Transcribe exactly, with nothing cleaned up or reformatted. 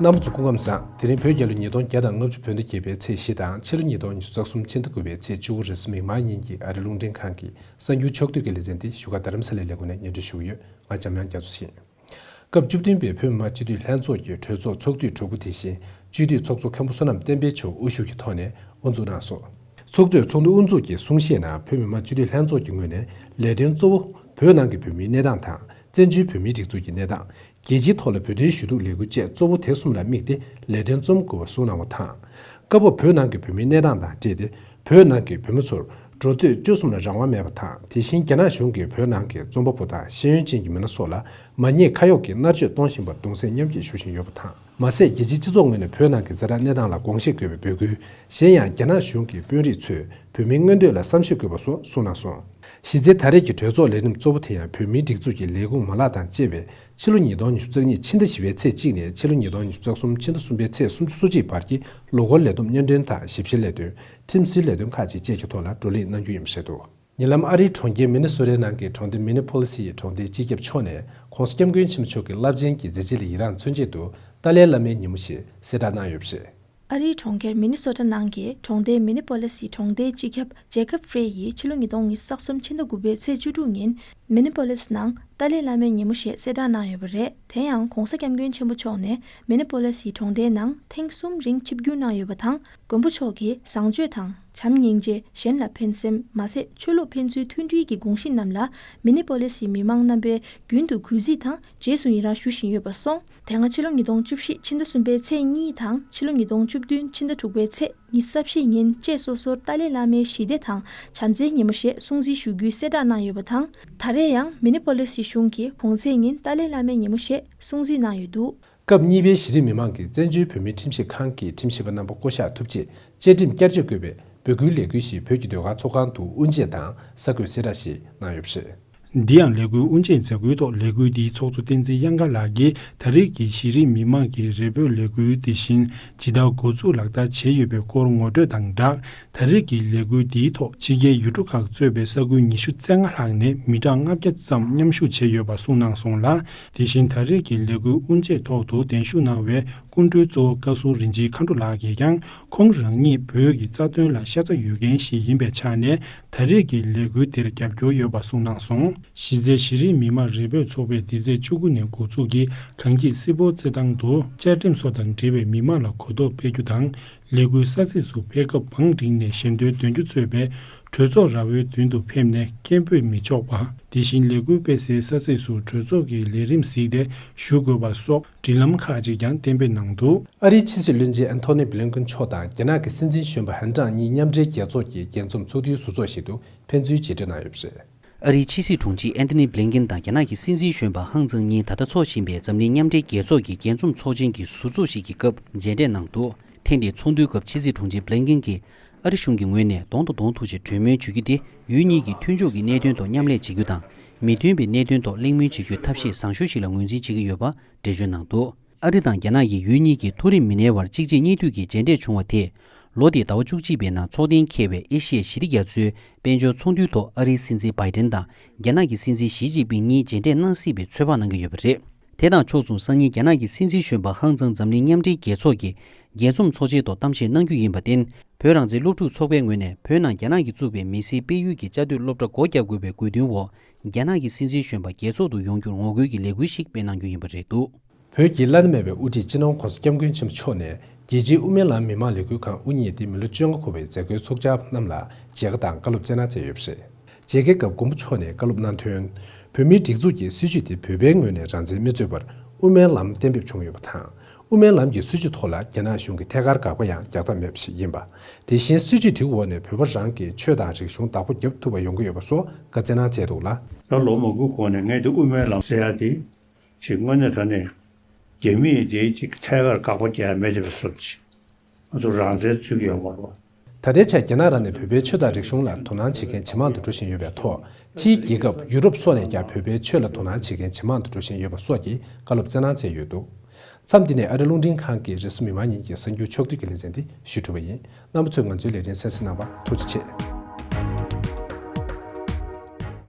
རྣམ་པ་ཚོ་སྐུ་ཁམས་བཟང་། དེ་རིང་བོད་རྒྱལ་ལོ་ཉིས་སྟོང་བརྒྱ་དང་ལྔ་བཅུ་བོད་ཟླ་བརྒྱད་པའི་ཚེས་བཞི་དང་ཕྱི་ལོ་ཉིས་སྟོང་ཉི་ཤུ་རྩ་གསུམ་ཕྱི་ཟླ་དགུ་པའི་ཚེས་བཅུ་དགུ་རེས་གཟའ་མིག་དམར་ཉིན་གྱི་ཨ་རི་རླུང་འཕྲིན་ཁང་གི་གསར་འགྱུར་ཕྱོགས་བསྡུས་ཀྱི་ལེ་ཚན་འདི་བཞུགས་སྒར་རྡ་རམ་ས་ལའི་ལས་ཁུངས་ནས་སྙན་སྒྲོན་ཞུ་གི་ཡོད། ང་འཇམ་དབྱངས་རྒྱ་མཚོ་ཡིན། སྐབས་བཅུ་བདུན་པའི་བོད་མི་མང་སྤྱི་འཐུས་ལྷན་ཚོགས་ཀྱི་གྲོས་ཚོགས་ཚོགས་དུས་དྲུག་པ་དེ་བཞིན་སྤྱི་འཐུས་ཚོགས་གཙོ་མཁན་པོ་བསོད་ནམས་བསྟན་འཕེལ་མཆོག་དབུ་བཞུགས་ཀྱི་ཐོག་ནས་དབུ་འཛུགས་གནང་སོང་། ཚོགས་གཙོས་ཚོགས་འདུ་དབུ་འཛུགས་ཀྱི་གསུང་བཤད་ནང་བོད་མི་མང་སྤྱི་འཐུས་ལྷན་ཚོགས་ཀྱི་ངོས་ནས་ལས་དོན་གཙོ་བོ་བོད་ནང་གི་བོད་མིའི་གནས་སྟངས་དང་བཙན་བྱོལ་བོད་མིའི་སྒྲིག་འཛུགས་ཀྱི་གནས་སྟངས། རྒྱལ་སྤྱིའི་ཐོག་ལ་བོད་དོན་ཞུ་གཏུག་ལས་འགུལ་བཅས་གཙོ་བོ་དེ་གསུམ་ལ་དམིགས་ཏེ་ལས་དོན་རྩོམ་དགོས་པ་གསུངས་གནང་བ་དང་། སྐབས་བབ་བོད་ནང་གི་བོད་མིའི་གནས་སྟངས་དང་འབྲེལ་ཏེ་བོད་ནང་གི་བོད་མི་ཚོར་འགྲོ་སྡོད་སྤྱོད་གསུམ་ལ་རང་དབང་མེད་པ་དང་། དེ་བཞིན་རྒྱ་ནག་གཞུང་གིས་བོད་ནང་གི་རྩོམ་པ་པོ་དང་ཤེས་ཡོན་ཅན་གྱི་མི་སྣ་སོགས་ལ་མ་ཉེས་ཁ་གཡོགས་ཀྱིས་མནར་གཅོད་གཏོང་བཞིན་པར་གདུང་སེམས་མཉམ་སྐྱེད་ཞུ་བཞིན་ཡོད་པ་དང་། མ་ཟད་རྒྱལ་སྤྱིའི་སྤྱི་ཚོགས་ངོས་ནས་བོད་ནང་གི་ཛ་དྲག་གནས་སྟངས་ལ་དགོངས་བཞེས་དགོས་པའི་འབོད་སྐུལ། གཞན་ཡང་རྒྱ་ནག་གཞུང་གི་དཔོན་རིགས་ཚོས་བོད་མིའི་མངོན་འདོད་ལ་བསམ་ཤེས་དགོས་པ་སོགས་གསུངས་གནང་སོང་། གཞི་རྩའི་ད་རེས་ཀྱི་གྲོས་ཚོགས་ལས་རིམ་གཙོ་བོ་དེ་ཡང་བོད་མིའི་སྒྲིག་འཛུགས་ཀྱི་ལས་ཁུངས་མ་ལག་དང་བཅས་པའི་ཕྱི་ལོ་ཉིས་སྟོང་ཉི་ཤུ་རྩ་གཉིས་ཕྱི་ཟླ་བཞི་པའི་ཚེས་གཅིག་ནས་ཕྱི་ལོ་ཉིས་སྟོང་ཉི་ཤུ་རྩ་གསུམ་ཕྱི་ཟླ་གསུམ་པའི་ཚེས་སུམ་ཅུ་སོ་གཅིག་བར་གྱི་ལོ་འཁོར་ལས་བསྡོམས་སྙན་སྒྲོན་དང་ཞིབ་བཤེར་ལས་དོན། ཁྲིམས་སྲོལ་ལས་དོན་ཁག་ཅིག་བཅས་ཀྱི་ཐོག་ལ་བགྲོ་གླེང་གནང་རྒྱུ་ཡིན་པ་བཤད་འདུག་ཉེ་ལམ་ཨ་རིའི་གྲོང་ཁྱེར་མི་ནི་སོ་ཊའི་ནང་གི་གྲོང་སྡེ་མི་ནི་པོ་ལི་སི་ཡི་གྲོང་སྡེའི་སྤྱི་ཁྱབ་མཆོག་ནས་༸གོང་ས་༸སྐྱབས་མགོན་ཆེན་པོ་མཆོག་གི་རླབས་ཆེན་གྱི་མཛད་རྗེས་ལ་ཡི་རངས་མཚོན་ཆེད་དུ་ཏཱ་ལའི་བླ་མའི་ཉིན་མོ་ཞེས་གསལ་བསྒྲགས་གནང་ཡོད་པ་རེད། ཨ་རིའི་གྲོང་ཁྱེར་མི་ནི་སོ་ཊ་ནང་གི་གྲོང་སྡེའི་མི་ནི་པོ་ལི་སི་གྲོང་སྡེའི་སྤྱི་ཁྱབ་ཇེ་ཁབ་ཧྥེ་ཡིས་ཕྱི་ལོ་ཉིས་སྟོང་ཉི་ཤུ་རྩ་གསུམ་ཕྱི་ཟླ་དགུ་པའི་ཚེས་བཅུ་དྲུག་ཉིན་མི་ནི་པོ་ལི་སི་ནང་ཏཱ་ལའི་བླ་མའི་ཉིན་མོ་ཞེས་གསལ་བསྒྲགས་གནང་ཡོད་པ་རེད། དེ་ཡང་༸གོང་ས་༸སྐྱབས་མགོན་ཆེན་པོ་མཆོག་ནས་མི་ནི་པོ་ལི་སི་གྲོང་སྡེའི་ནང་ཐེངས་གསུམ་རིང་ཆིབས་བསྒྱུར་གནང་ཡོད་པ་དང་། མགོན་པོ་མཆོག་གིས་བཟང་སྤྱོད་དང་། བྱམས་སྙིང་རྗེ། གཞན་ལ་ཕན་སེམས། མ་ཟད་ཆོས་ལུགས་ཕན་ཚུན་མཐུན་སྒྲིལ་གྱི་དགོངས་གཞི་རྣམས་ལ་མི་ནི་པོ་ལི་སིའི་མི་མང་རྣམ་པས་རྒྱུན་དུ་གུས་བརྩི་དང་རྗེས་སུ་ཡི་རངས་ཞུ་བཞིན་ཡོད་པ་སོང་། དེ་སྔ་ཕྱི་ལོ་ཉིས་སྟོང་བཅུ་བཞི་ཕྱི་ཟླ་གསུམ་པའི་ཚེས་གཉིས་དང་ཕྱི་ལོ་ཉིས་སྟོང་བཅུ་བདུན་ཕྱི་ཟླ་དྲུག་པའི་ཚེས་ཉི་ཤུ་རྩ་བཞི་ཉིན་བཅས་སོ་སོར་ཏཱ་ལའི་བླ་མའི་ཞི་བདེ་དང་བྱམས་བརྩེའི་ཉིན་མོ་ཞེས་སྲུང་བརྩི་ཞུ་རྒྱུའི་གསལ་བསྒྲགས་གནང་ཡོད་པ་དང་། ད་རེས་ཡང་མི་ནི་པོ་ལི་སི་གཞུང་གིས་གུང་ཚེས་ཉིན་ཏཱ་ལའི་བླ་མའི་ཉིན་མོ་ཞེས་སྲུང་བརྩི་གནང་ཡོད་འདུག་སྐབས་གཉིས་པའི་གཞི་རིམ་མི་མང་གིས་བཙན་བྱོལ་བོད་མིའི་ཁྲིམས་ཞིབ་ཁང་གི་ཁྲིམས་ཞིབ་པ་རྣམ་པ་བསྐོ་གཞག་ཐུབ་ཆེད་བཅའ་ཁྲིམས་བསྐྱར་བཅོས་དགོས་པའི་འབོད་སྐུལ་ལས་འགུལ་ཞིག་བོད་ཀྱི་ཟློས་གར་ཚོགས་ཁང་དུ་དབུ་འབྱེད་དང་གསར་འགོད་གསལ་བསྒྲགས་ཤིག་གནང་ཡོད་པ་རེད། འདི་ཡང་ལས་འགུལ་དབུ་འབྱེད་མཛད་སྒོའི་ཐོག་ལས་འགུལ་འདིའི་ཚོགས་གཙོ་བསྟན་འཛིན་གཡང་དཀར་ལགས་ཀྱིས་ད་རེས་ཀྱི་གཞི་རིམ་མི་མང་གི་རེ་འབོད་ལས་འགུལ་དེ་བཞིན་ཇི་ལྟར་འགོ་འཛུགས་ལག་བསྟར་བྱས་ཡོད་པའི་སྐོར་ངོ་སྤྲོད་དང་སྦྲགས། ད་རེས་ཀྱི་ལས་འགུལ་འདིའི་ཐོག་ཕྱི་རྒྱལ་ཡུལ་གྲུ་ཁག་གཙོས་པའི་ས་ཁུལ་ཉི་ཤུ་རྩ་ལྔ་ལྷག་ནས་མི་གྲངས་ལྔ་བརྒྱ་ཙམ་མཉམ་ཞུགས་བྱས་ཡོད་པ་གསུངས་གནང་སོང་ལ། དེ་བཞིན་ད་རེས་ཀྱི་ལས་འགུལ་དབུ་འབྱེད་ཐོག་ཏུ་གདན་ཞུ་གནང་བའི་སྐུ་མགྲོན་གཙོ་བོ་བཀའ་ཟུར་རིན་ཆེན་མཁའ་འགྲོ་ལགས་ཀྱིས་ཀྱང་ཁོང་རང་ཉིད་བོད་ཀྱི་རྩ་དོན་ལ་ཤ་ཚ་ཡོད་མཁན་ཞིག་ཡིན་པའི་ཆ་ནས་ད་རེས་ཀྱི་ལས་འགུལ་དེར་རྒྱབ་སྐྱོར་ཡོད་པ་གསུངས་གནང་སོང་། གཞི་རྩའི་གཞི་རིམ་མི་མང་རེ་འབོད་ཚོགས་པས་འདི་ཚེས་བཅུ་དགུ་ནས་འགོ་འཛུགས་ཀྱིས་གངས་སྐྱིད་སྲིད་སྤོར་རྩེད་ཐང་དུ་བཅའ་ཁྲིམས་སོགས་དང་འབྲེལ་བའི་མི་མང་ལ་གོ་རྟོགས་སྤེལ་རྒྱུ་དང་། ལས་འགུལ་ས་ཚིགས་སུ་ཕེབས་སྐབས་བང་བསྒྲིགས་ནས་ཞལ་འདོན་འདོན་རྒྱུ་གཙོས་པའི་གྲོས་ཚོགས་ར་བའི་མདུན་དུ་ཕེབས་ནས་སྐད་འབོད་མི་ཆོག་པ། དེ་བཞིན་ལས་འགུལ་སྤེལ་སའི་ས་ཚིགས་སུ་གྲོས་ཚོགས་ཀྱི་ལས་རིམ་གཟིགས་ཏེ་ཞུགས་དགོས་པ་སོགས་སྒྲིག་ལམ་ཁག་ཅིག་ཀྱང་གཏན་འབེབས་གནང་འདུག་ཨ་རིའི་ཕྱི་སྲིད་བློན་ཆེན་ཨན་ཐོ་ནི་བྷི་ལིན་ཀིན་མཆོག་དང་རྒྱ་ནག་གི་སྲིད་འཛིན་གཞོན་པ་ཧན་ཀྲང་གཉིས་མཉམ་འབྲེལ་རྒྱལ་ཚོགས་ཀྱི་རྒྱས་འཛོམས་ཚོགས་འདུའི་ཟུར་ཚོགས་ཤིག་ཏུ་ཕན་ཚུན་མཇལ་འཕྲད་གནང་ཡོད་པ་རེད། ཨ་རིའི་ཕྱི་སྲིད་དྲུང་ཆེ་ཨན་ཐོ་ནི་བྷི་ལིན་ཀིན་དང་རྒྱ་ནག་གི་སྲིད་འཛིན་གཞོན་པ་ཧང་ཙང་གཉིས་ད་ལྟ་འཚོགས་བཞིན་པའི་འཛམ་གླིང་མཉམ་འབྲེལ་རྒྱལ་ཚོགས་ཀྱི་རྒྱས་འཛོམས་ཚོགས་ཆེན་གྱི་ཟུར་ཚོགས་ཤིག་གི་སྐབས་མཇལ་འཕྲད་གནང་འདུག་ཐེངས་འདིའི་ཚོགས་འདུའི་སྐབས་ཕྱི་སྲིད་དྲུང་ཆེ་བྷི་ལིན་ཀིན་གྱིས་ཨ་རི་གཞུང་གི་ངོས་ནས་གདོང་དང་གདོང་ཐུག་ཆེད་གྲོས་མོལ་བྱེད་རྒྱུ་དེ་ཡུལ་གཉིས་ཀྱི་མཐུན་ཕྱོགས་ཀྱི་གནད་དོན་ཐོག་མཉམ་ལས་བྱེད་རྒྱུ་དང་། མི་མཐུན་པའི་གནད་དོན་ཐོག་གླེང་མོལ་བྱེད་རྒྱུའི་ཐབས་ཤེས་བཟང་ཤོས་ཤིག་ལ་ངོས་འཛིན་བྱེད་ཀྱི་ཡོད་པ་འགྲེལ་བརྗོད་གནང་འདུག་ཨ་རི་དང་རྒྱ་ནག་གིས་ཡུལ་གཉིས་ཀྱི་མཐོ་རིམ་མི་སྣའི་བར་གཅིག་རྗེས་གཉིས་མཐུད་ཀྱིས་མཇལ་འཕྲད་བྱུང་བ་དེས། ལོ་འདིའི་ཟླ་བ་བཅུ་གཅིག་པའི་ནང་འཚོགས་གཏན་འཁེལ་བའི་ཨེ་ཤི་ཡའི་ཞི་བདེ་རྒྱ་མཚོའི་དཔལ་འབྱོར་ཚོགས་འདུའི་ཐོག་ཨ་རིའི་སྲིད་འཛིན་བྷའི་ཏན་དང་རྒྱ་ནག་གི་སྲིད་འཛིན་ཞི་ཅིན་ཕིང་གཉིས་མཇལ་འཕྲད་གནང་སྲིད་པའི་ཚོད་དཔག་གནང་གི་ཡོད་པ་རེད། དེ་དང་ཕྱོགས་མཚུངས་སང་ཉིན་རྒྱ་ནག་གི་སྲིད་འཛིན་གཞོན་པ་ཧང་ཙང་འཛམ་གླིང་མཉམ་འབྲེལ་རྒྱལ་ཚོགས་ཀྱི་རྒྱས་འཛོམས་ཚོགས་ཆེན་ཐོག་གཏམ་བཤད་གནང་རྒྱུ་ཡིན་པར་བརྟེན། བོད་རང་བཙན་སློབ་ཕྲུག་ཚོགས་པའི་ངོས་ནས་བོད་ནང་རྒྱ་ནག་གིས་བཙུགས་པའི་མི་སེར་སྤེལ་ཡུལ་གྱི་བཅའ་སྡོད་སློབ་གྲྭ་སྒོ་བརྒྱབ་དགོས་པའི་དགོས་འདུན་འོག་རྒྱ་ནག་གི་སྲིད་འཛིན་གཞོན་པ་རྒྱལ་ཚོགས་སུ་ཡོང་རྒྱུར་ངོ་རྒོལ་གྱི་ལས་འགུལ་ཞིག་སྤེལ་གནང་རྒྱུ་ཡིན་པ་རེད་འདུག་བོད་ཀྱི་བླ་ན་མེད་པའི་དབུ་ཁྲིད་སྤྱི་ནོར་༸གོང་ས་༸སྐྱབས་མགོན་ཆེན་པོ་མཆོག་ནས་རྒྱལ་སྤྱིའི་དབུ་མའི་ལམ་མི་མང་ལས་འགུལ་ཁང་དབུ་བརྙེས་ཏེ་མི་ལོ་བཅོ་ལྔ་འཁོར་བའི་མཛད་སྒོའི་ཚོགས་བཅར་རྣམས་ལ་མཇལ་ཁ་དང་བཀའ་སློབ་སྩལ་གནང་མཛད་ཡོད་པ་རེད། མཇལ་ཁའི་སྐབས་མགོན་པོ་མཆོག་ནས་བཀའ་སློབ་གནང་དོན། བོད་མིའི་སྒྲིག་འཛུགས་ཀྱི་སྲིད་བྱུས་དེ་བོད་པའི་ངོས་ནས་རང་བཙན་མི་རྩོད་པར་དབུ་མའི་ལམ་གཏན་འབེབས་བྱུང་ཡོད་པ་དང་། དབུ་མའི་ལམ་གྱི་སྲིད་བྱུས་ཐོག་ལ་རྒྱ་ནག་གཞུང་གི་ཐད་ཀར་དགག་པ་ཡང་རྒྱག་ཐབས་མེད་པ་ཞིག་ཡིན་པ། དེ་བཞིན་སྲིད་བྱུས་དེའི་འོག་ནས་བོད་པ་རང་གི་ཆོས་དང་རིག་གཞུང་བདག་པོ་བརྒྱབ་ཐུབ་པ་ཡོང་གི་ཡོད་པ་སོགས་བཀའ་སྩལ་གནང་མཛད་འདུག་ལ། ད་ལོ་མང་པོའི་གོང་ནས་ངས་འདི་དབུ་མའི་ལམ་ཟེར་ཡ་དེ་ཅིག་དངོས་གནས་དྲང་གནས་རྒྱ་མིས་དེ་ཅིག་ཐད་ཀར་དགག་པ་རྒྱག་ཡ་མེད་བསྡད་པའི་བཟོ་ཅིག་ང་ཚོ་རང་བཙན་རྩོད་ཀྱི་ཡོད་མ་རེད་པ། ད་ལྟའི་ཆར་རྒྱ་ནག་རང་ནས་བོད་པའི་ཆོས་དང་རིག་གཞུང་ལ་དོ་སྣང་བྱེད་མཁན་ཇེ་མང་དུ་འགྲོ་བཞིན་ཡོད་པའི་ཐོག་ཕྱིའི་རྒྱལ་ཁབ་ཡུ་རོབ་སོགས་ནས་ཀྱང་བོད་པའི་ཆོས་ལ་དོ་སྣང་བྱེད་མཁན་ཇེ་མང་དུ་འགྲོ་བཞིན་ཡོད་པ་སོགས་ཀྱི་བཀའ་སློབ་སྩལ་གནང་མཛད་ཡོད་འདུག་མཚམས་འདི་ནས་ཨ་རི་རླུང་འཕྲིན་ཁང་གི་རེས་གཟའ་མིག་དམར་ཉིན་གྱི་གསར་འགྱུར་ཕྱོགས་བསྡུས་ཀྱི་ལེ་ཚན་འདི་ཞུ་གྲུབ་པ་ཡིན། རྣམ་པ་ཚོས་ང་ཚོའི་ལས་རིམ་གསན་གཟིགས་གནང་བར་ཐུགས་རྗེ་ཆེ།